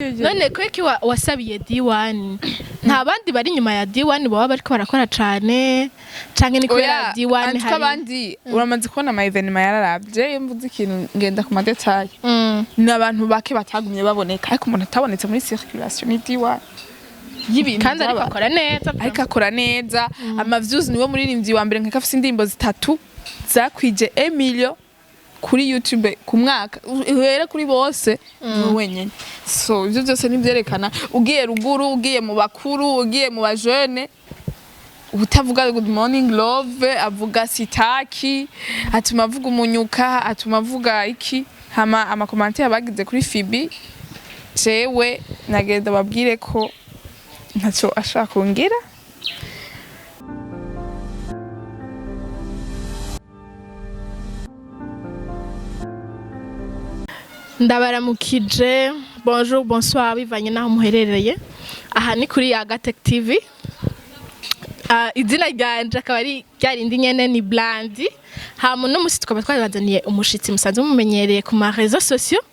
None kweki wasabiye D1, nta bandi bari inyuma ya D1 baba bariko barakora cane, canke ni kubera Oya, D1? Antuka abandi uramaze kubona ama événements yararavye. Iyo mvuze ikintu ngenda ku ma détails. Ni abantu bake batagumye baboneka, ariko umuntu atabonetse muri circulation ni D1 y'ibintu Kandi ariko vyabaye. akora neza. Ariko akora neza, ama views, niwe muririmbyi wa mbere nkeka afise indirimbo zitatu zakwije 1 million kuri YouTube ku mwaka. Uhere kuri bose, niwe wenyene. So ivyo byose nivyerekana ugiye ruguru, ugiye mu bakuru, ugiye mu bajene, utavuga Good Morning Love, avuga sitaki, atuma avuga umunyuka, atuma avuga iki. Hama ama commentaires bagize kuri Fibi, jewe nagenda babwire ko ntacyo ashaka kungira. Ndabaramukije, bonjour, bonsoir, bivanye n'aho muherereye. Aha ni kuri Yagatech TV. Izina ryanje akaba ari ryarindi nyene, ni Blandi. Hama uno musi tukaba twabazaniye umushitsi musanzwe mumenyereye ku ma réseaux sociaux.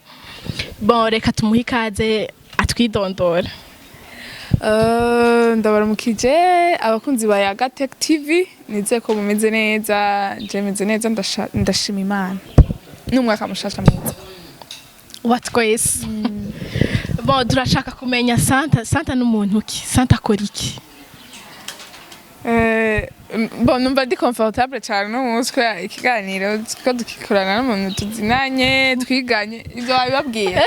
Bon, reka tumuhe ikaze atwidondora. Ndabaramukije abakunzi ba Yagatech TV, nizeye ko mumeze neza. Je meze neza, ndashima Imana n'umwaka mushasha mwiza. Wa twese. Bon, turashaka kumenya Santa. Santa n'umuntu ki? Santa akora iki? Bon, numva ndi confortable cyane no munsi kubera ikiganiro ko dukikorana n'umuntu tuzinanye, twiganye. Ivyo wabibabwiye?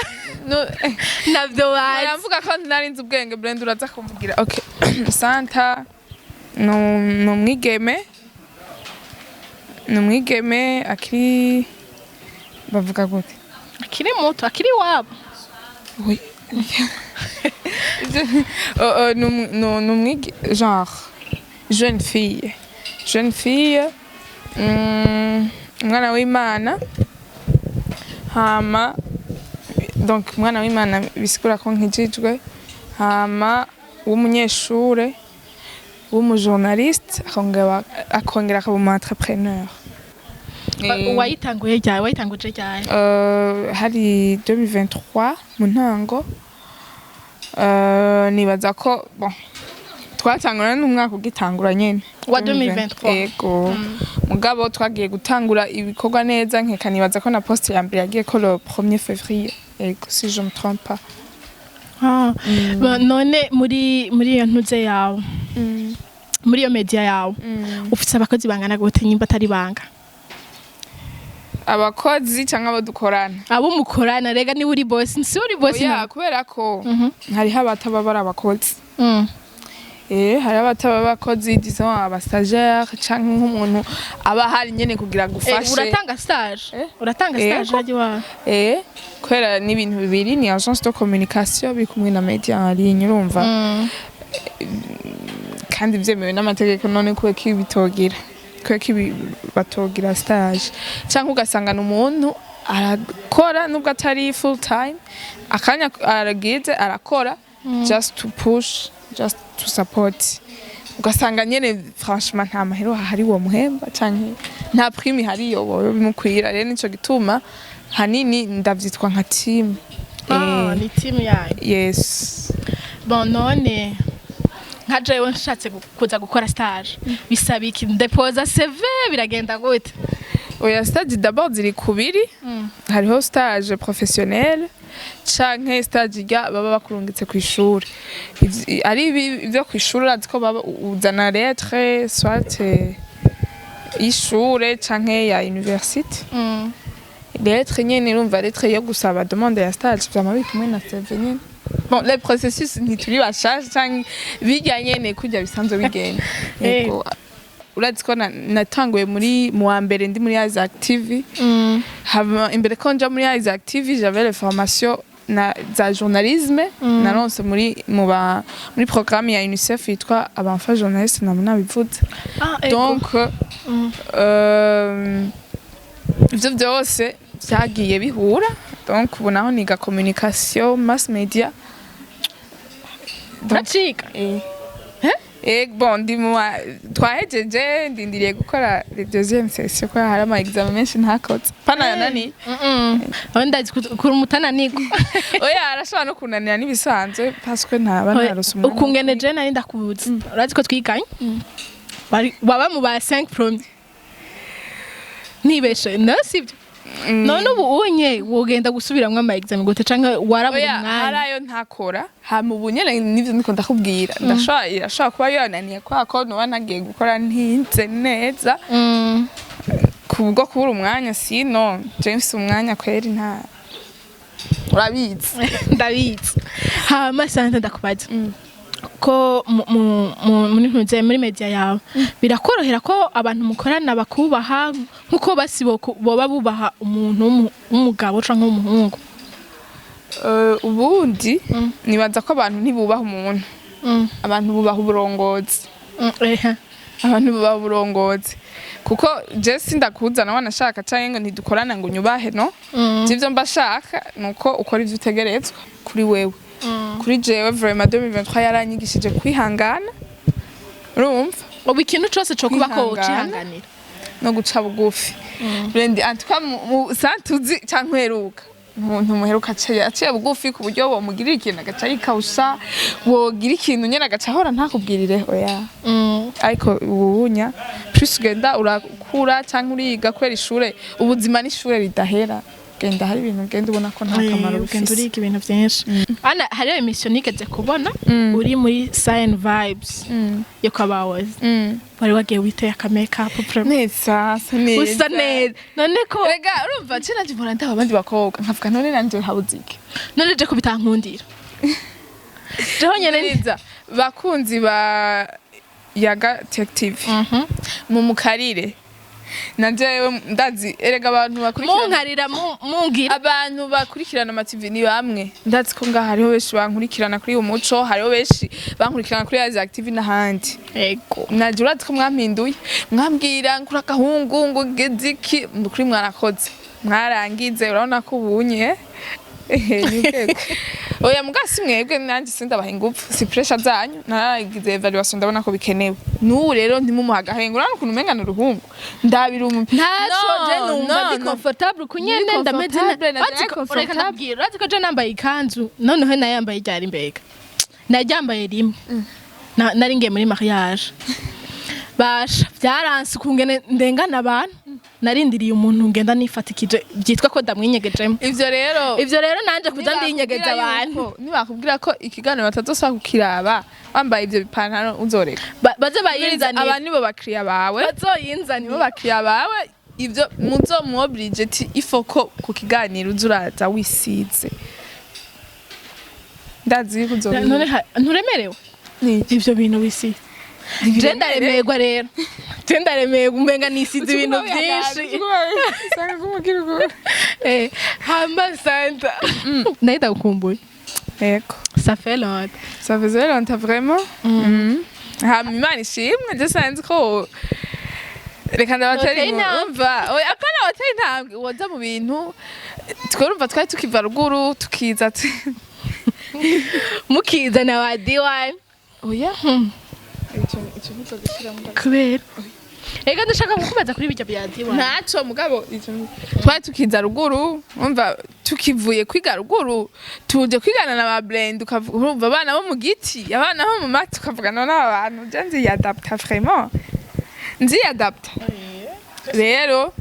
Navyo bazi. Baravuga ko nari nzi ubwenge. Brenda, uraza kumubwira. Okay, Santa ni umwigeme, ni umwigeme akiri, bavuga gute? Akiri muto, akiri iwabo. Oui. Ni genre jeune fille, jeune fille, umwana w'Imana. Hama donc umwana w'Imana bisigura ko nkijijwe, hama w'umunyeshure, w'umujournaliste, akongera akaba umu entrepreneur. Wayitanguye ryari? Wayitanguje ryari? Hari 2023 mu ntango. Nibaza ko bon, twatangura n'umwaka ugitangura nyene. Wa 2023. Ego, mugabo twagiye gutangura ibikorwa neza, nkeka nibaza ko na poste ya mbere yagiye ko le 1er février, ego, si je me trompe pas. Ah, none muri iyo ntuze yawe, muri iyo media yawe, ufite abakozi bangana gute, nyimba atari banga? Abakozi cyangwa abo dukorana? Abo mukorana. Rega niba uri boss, si uri boss? Oya, kubera ko hariho abataba bari abakozi. Hari abataba abakozi, disons aba stagiaire canke nk'umuntu aba ahari nyene kugira gufashe. Uratanga stage? Eh? Uratanga stage Ego. haji wawe? Kubera ni ibintu bibiri, ni agence de communication biri kumwe na media en ligne, urumva, kandi vyemewe n'amategeko. None kubera ko bitogira, kubera ko batogira stage, canke ugasanga ni umuntu arakora nubwo atari full time, akanya aragize arakora just to push, just to support, ugasanga nyene franchement nta mahera ahari uwo muhemba, canke nta prime ihari yobo bimukwira. Rero nico gituma hanini ndavyitwa nka team. Ah, ni team yayo. Yes. Bon, none nka jewe nshatse kuza gukora stage, bisaba iki? Ndepoza CV, biragenda gute? Oya, stage d'abord ziri kubiri. Hariho stage professionnelle canke stage irya baba bakurungitse kw'ishure. Ari ivyo kw'ishure, urazi ko baba uzana lettre soit y'ishure canke ya université. Lettre nyene, urumva, lettre yo gusaba demande ya stage vyama biri kumwe na CV nyene. Bon, le processus ntituri bashasha, canke bijya nyene kurya bisanzwe bigenda. Yego, urazi ko natanguye muri mu wa mbere ndi muri Isaac TV. Hama imbere ko nja muri Isaac TV, j'avais les formations na za journalisme naronse muri programme ya UNICEF yitwa Abenfa Journaliste, namwe nabivuze. Ah, ego. Donc ivyo byose byagiye bihura. Donc ubu naho niga communication mass media. Donc, Uracika? Eh. Bon, ndi mu twahejeje, ndindiriye gukora les deuxième session ko hari ama examen menshi ntakoze, pana yananiye. Aho ndazi kuri umutananirwa. Oya, arashobora no kunanira n'ibisanzwe parce que ntaba narose umwanya. Ukungene je nari ndakubuze, urazi ko twiganye. Baba mu ba 5 premiers, ntibeshe, no sibyo? None ubu unye wogenda gusubiramwo ama examen gute, canke warabura Oya, hari umwanya? Ayo ntakora. Hama ubu nyene nivyo ndiko ndakubwira, ndashobora, irashobora kuba yananiye kubera ko noba nagiye gukora ntinze neza kubwo kubura umwanya. Sino je mfise umwanya kweri, nta urabizi. Ndabizi. Hama sante, ndakubaza ko muri ntuze, muri media yawe, birakorohera ko abantu mukorana bakubaha nkuko basi boba bubaha umuntu w'umugabo canke w'umuhungu? Ubundi nibaza ko abantu ntibubaha umuntu, abantu bubaha uburongozi. Ehe. Abantu bubaha uburongozi, kuko je sindakuzana wanashaka canke ngo ntidukorana ngo unyubahe, no. Ivyo mba shaka nuko ukora ivyo utegerezwa kuri wewe. Kuri jewe vraiment, 2023 yaranyigishije kwihangana, urumva? Ubu ikintu cose co kuba ko Kwihangana. ucihanganira. No guca bugufi. Rendi en tout cas mu santuzi canke uheruka umuntu muheruka aciye bugufi ku buryo womugirira ikintu agaca yikawusha, wogira ikintu nyene agaca ahora ntakubwirire, oya. Ariko ubunya plus ugenda urakura canke uriga, kubera ishure, ubuzima n'ishure ridahera, genda hari ibintu ugenda ubona ko nta kamaro Ugenda bifise. uriga ibintu vyinshi. Ana hariyo émission nigeze kubona uri muri Sign Vibes yo kwa Bawozi. Wari wagiye witeye aka make up vraiment. Neza, asa neza. Usa neza, none ko Rega urumva ce nanje mpora ndaba abandi bakobwa nkavuga: none nanje habuze iki? None je ko bitankundira jeho nyene. Neza, bakunzi ba Yaga Tech TV, mu mukarire na jewe ndazi erega abantu bakurikirana. Munkarira mungira. Abantu bakurikirana ama TV ni bamwe, ndazi ko ngaha hariho benshi bankurikirana kuri uyu muco, hariho benshi bankurikirana kuri Isaac TV n'ahandi. Ego. Naje urazi ko mwampinduye, mwambwira nkura agahungu ngo ngeze iki, kuri mwarakoze, mwarangize, urabona ko ubunye. Ehe, ni ubwego. Oya, muga si mwebwe, nanjye sindabaha ingufu, si pressure zanyu. Naragize évaluation, ndabona ko bikenewe. N'ubu rero ntimumuha agahengo, urabona ukuntu umenga ni uruhungu, ndabira Ntaco, No, je numva no, ndi no. comfortable kunyene. Muri Ndameze comfortable, na Urazi jewe ko- reka comfortable. ndabwira, urazi ko je nambaye ikanzu, noneho nayambaye ryari? Mbega naryambaye rimwe. Nari ngiye muri mariage, basha byaranse ukungene ndengana abantu, narindiriye umuntu ngenda nifatikije, byitwa ko ndamwinyegejemo. Ivyo rero Ivyo rero nanje kuza ndinyegeza abantu. Nibakubwira ko ikiganiro batazosaba kukiraba wambaye ivyo bipantaro, uzoreka. Baze bayinzanire. Aba nibo bakiriya bawe. Bazoyinzanire. Nibo bakiriya bawe. Ivyo muzomuoblige ti ifoko ku kiganiro uza uraza wisize, ndazi yuko None uzobibona. Nturemerewe ivyo bintu bisize? Je ndaremerwa rero, je ndaremerwa, umenga nisize ibintu byinshi. Hama Santa, nayo ndagukumbuye. Yego. Ça fait longtemps. Ça faisait longtemps vraiment. Hama Imana ishimwe, je sinzi ko reka ndabatera Woteye intambwe. Umva, oya, apana wateye intambwe, woza mu bintu twerumva twari tukiva ruguru tukiza Mukizana wa D1. Oya, ico ntuzogishiramo. Kubera ega ndashaka kukubaza kuri bijya bya D1. Ntaco, mugabo twari tukiza ruguru, umva, tukivuye kwiga ruguru tuje kwigana na ba Blend, ukavuga urumva abana bo mu giti, abana bo mu mati, ukavuga none aba bantu je nziyadapta, vraiment nziyadapta? Rero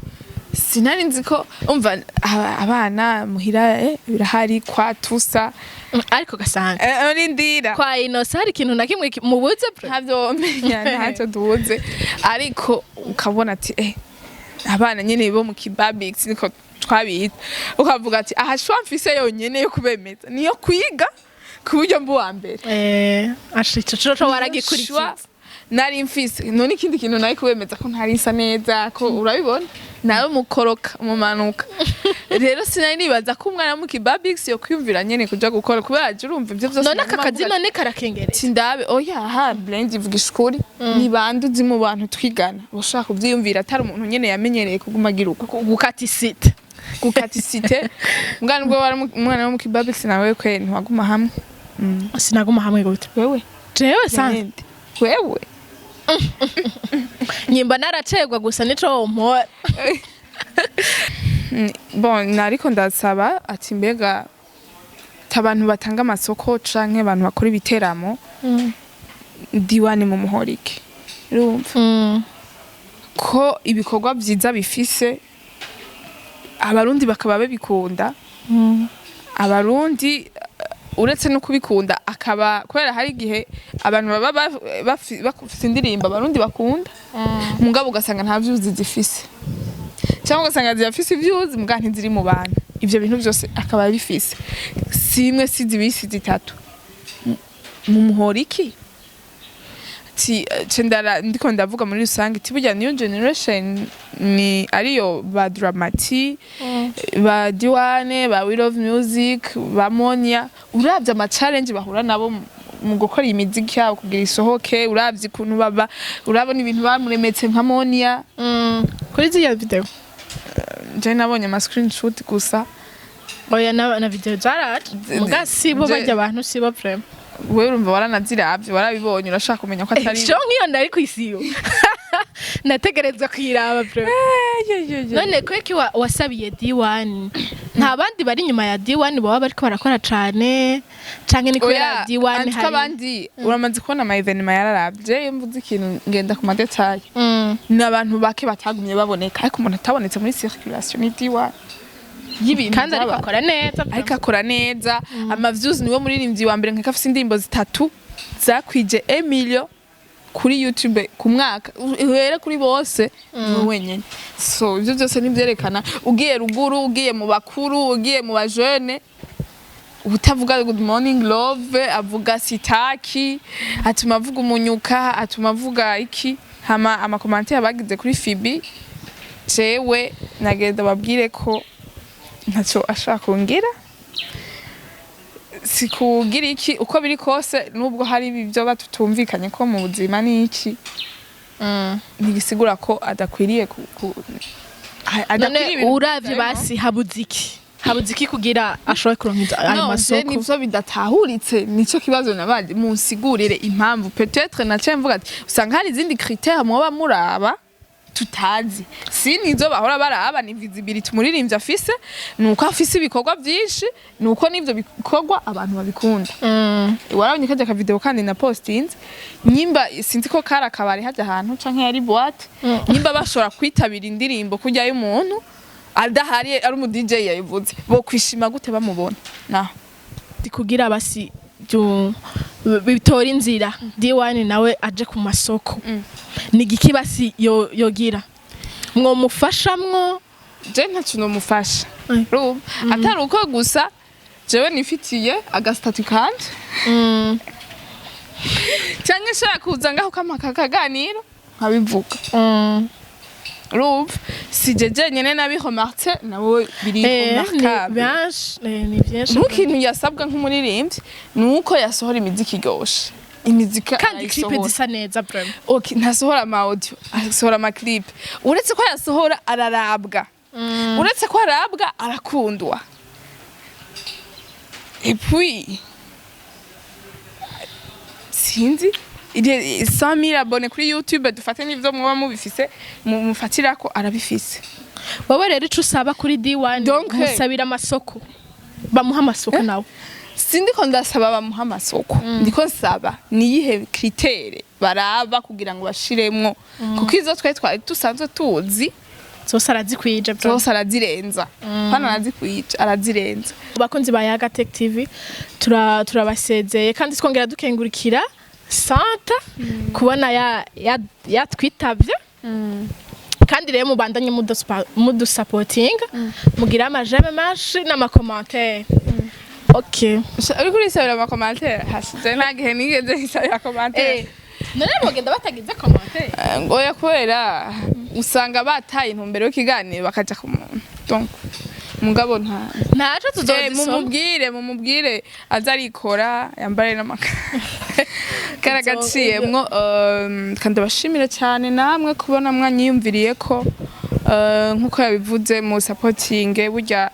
sinari nzi ko umva abana muhira, birahari kwa tusa. Ariko gasanga Rindira. Kwa Inosa hari ikintu na kimwe mubuze pre? Ntabyo menya, ntacyo duhuze, ariko ukabona ati abana nyene bo mu kibabix niko twabita, ukavuga ati aha shwa mfise yonyene yo kubemeza niyo kwiga ku buryo mbu wa mbere. Asha ico co waragikurikiza. Shwa nari mfise none ikindi kintu nari kubemeza ko ntari nsa neza, ko urabibona nawe mukoroka umumanuka. Rero sinari nibaza ko umwana wo mu kibabix yo kwiyumvira nyene kuja gukora, kubera aje urumva ivyo vyose. None aka naguma kazi mvuga none karakengereye. ati ndabe, oya, ha Blend, ivugisha ukuri, ni bande uzi mu bantu twigana ushaka kuvyiyumvira atari umuntu nyene yamenyereye kuguma agira uko? Gukata isite. Gukata isite, mwana ubwo wari umwana wo mu kibabix nawe kwe ntiwaguma hamwe. Sinaguma hamwe gute? Wewe. Jewe sanze. Blend. Wewe. Nyimba naracegwa gusa, nico wompora. Bon, nariko ndasaba ati mbega abantu batanga amasoko canke abantu bakora ibiteramo, D1 mu muhorike, urumva ko ibikorwa vyiza bifise, Abarundi bakaba babikunda. Abarundi, uretse no kubikunda, akaba kubera hari igihe abantu baba bafise indirimbo Abarundi bakunda, mugabo ugasanga nta views zifise, cyangwa ugasanga zirafise views muga ntiziri mu bantu. Ivyo bintu byose akaba bifise, si imwe, si zibiri, si zitatu, mu muhoriki ati cendara. Ndiko ndavuga muri rusange ati burya new generation ni ariyo ba Dramati, ba Diwane, ba We Love Music, ba Monia. Uravye ama challenge bahura nabo mu gukora iyi miziki yabo kugira isohoke, uravye ukuntu baba, urabona ibintu bamuremetse nka Monia. Kuri ziriya video. Je nabonye ama screenshot gusa. Oya, na video zaraje, muga sibo barya abantu, sibo vraiment. Wewe urumva waranaziravye, warabibonye, urashaka kumenya ko atari Sho nk'iyo ndari kwisiyo nategerezwa kuyiraba vraiment. None kweki wasabiye D1? Nta bandi bari inyuma ya D1 baba bariko barakora cane, canke ni kubera Oya, D1? antuka abandi uramaze kubona ama événements yararavye. Iyo mvuze ikintu ngenda ku ma détails. Ni abantu bake batagumye baboneka, ariko umuntu atabonetse muri circulation ni D1 y'ibintu Kandi ariko vyabaye. akora neza. Ariko akora neza, ama views, niwe muririmbyi wa mbere nkeka afise indirimbo zitatu zakwije 1 million kuri YouTube ku mwaka. Uhere kuri bose, niwe wenyene. So ivyo byose nivyerekana, ugiye ruguru, ugiye mu bakuru, ugiye mu bajene, utavuga Good Morning Love, avuga sitaki, atuma avuga umunyuka, atuma avuga iki. Hama ama commentaires bagize kuri Fibi, jewe nagenda babwire ko ntacyo ashaka kungira, si kugira iki. Uko biri kose, nubwo hari ibyo batutumvikanye ko mu buzima n'iki, ntigisigura ko adakwiriye None adakwiriye ibintu uravye bijyanye. Basi habuze iki, habuze iki kugira ashobore kuronka ayo No, je masoko? nivyo bidatahuritse, nico kibazo nabaje munsigurire impamvu. Peut-être naciye mvuga ati usanga hari izindi critères mwoba muraba tutazi, si nizo bahora baraba. Ni visibility umuririmbyi afise, nuko afise ibikorwa vyinshi, nuko n'ivyo bikorwa abantu babikunda. Warabonye kajya ka video kandi na postinze, nyimba sinzi ko kari akabari hajya ahantu canke yari boîte, nyimba bashobora kwitabira indirimbo kurya y'umuntu adahari, ari umu DJ yayivuze, bo kwishima gute bamubona naho? Kugira basi bitora inzira, D1 nawe aje ku masoko, ni igiki basi yogira mwomufashamwo? Je ntacyo nomufasha. Urumva atari uko gusa jewe nifitiye aga statut kanje, cyangwa nshaka kuza ngaho ukampa aka kaganiro nkabivuga. Urumva si je jenyene nabiremarqué, nawe biri Ni remarquable. Benshi, ni byinshi. Ntukintu yasabwa nk'umuririmbyi ni uko yasohora imiziki iryoshe, imiziki Kandi clip arayisohora. zisa neza vraiment. Okay, ntasohora ama audio, asohora ama clip. Uretse ko yasohora ararabwa, uretse ko arabwa arakundwa, et puis sinzi 100 000 abonnés kuri YouTube, dufate n'ivyo muba mubifise mufatirako, arabifise. Wowe rero ico usaba kuri D1, musabira amasoko, bamuha amasoko nawe? Sindiko ndasaba bamuha amasoko, ndiko nsaba niyihe critère baraba kugira ngo bashiremwo, kuko izo twe twari dusanzwe tuzi zose arazikwije vraiment. Zose arazirenza, hano arazikwije, arazirenza. Bakunzi ba Yaga Tech TV, turabasezeye kandi twongera dukengurikira Santa kubona yatwitavye. Kandi rero mubandanye mudusapotinga, mugire ama j'aime menshi n'ama commentaires, okay? Uriko urisabira ama commentaires, hashize nta gihe nigeze nisabira commentaire. None bogenda batagize commentaire? Oya, kubera usanga bataye intumbero y'ikiganiro bakaja ku muntu, donc mugabo nta Ntaco tuzozisoma. Mumubwire aze arikora, yambare n'amakara karagaciyemwo. Kandi abashimire cyane namwe kubona mwanyiyumviriye ko, nkuko yabivuze, mu supporting burya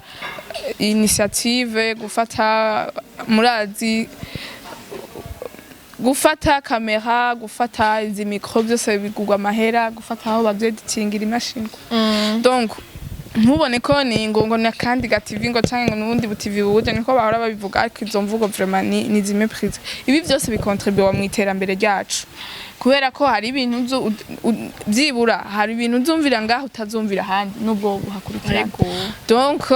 initiative gufata, murazi. Gufata kamera, gufata izi micro, byose bigurwa amahera, gufata aho bavyeditingira, imashini. Donc ntubone ko ni ngo nakandi ga TV, ngo canke ngo nubundi bu TV buje, niko bahora babivuga. Ariko izo mvugo vraiment ni ziméprise. Ibi byose bicontribua mu iterambere ryacu, kubera ko hari ibintu vyibura, hari ibintu uzumvira ngaho utazumvira ahandi nubwo buhakurikirana. Donc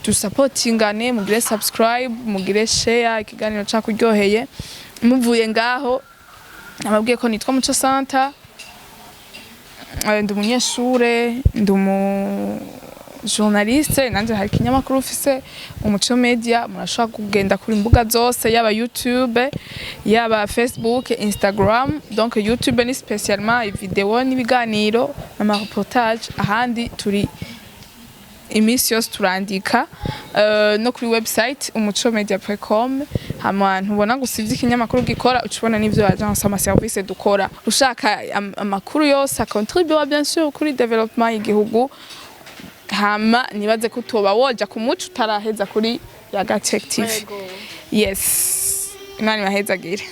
dusapotingane, mugire subscribe, mugire share ikiganiro cakuryoheye. Muvuye ngaho, nababwiye ko nitwa Muco Santa. Ndi umunyeshure, ndi umu journaliste, nanje hari ikinyamakuru ufise, Umuco Media. Murashobora kugenda kuri imbuga zose, yaba YouTube, yaba Facebook, Instagram. Donc YouTube ni spécialement vidéo n'ibiganiro n'ama reportage, ahandi turi iminsi yose turandika, no kuri website umucomedia.com. Hama ntubona gusa ivyo ikinyamakuru gikora, uca ubona n'ivyo agence, ama service dukora. Ushaka amakuru yose acontribua bien sûr kuri développement y'igihugu, hama nibaze ko utoba woja ku muco utaraheza kuri Yaga Tech TV. Yes, Imana ibahezagire.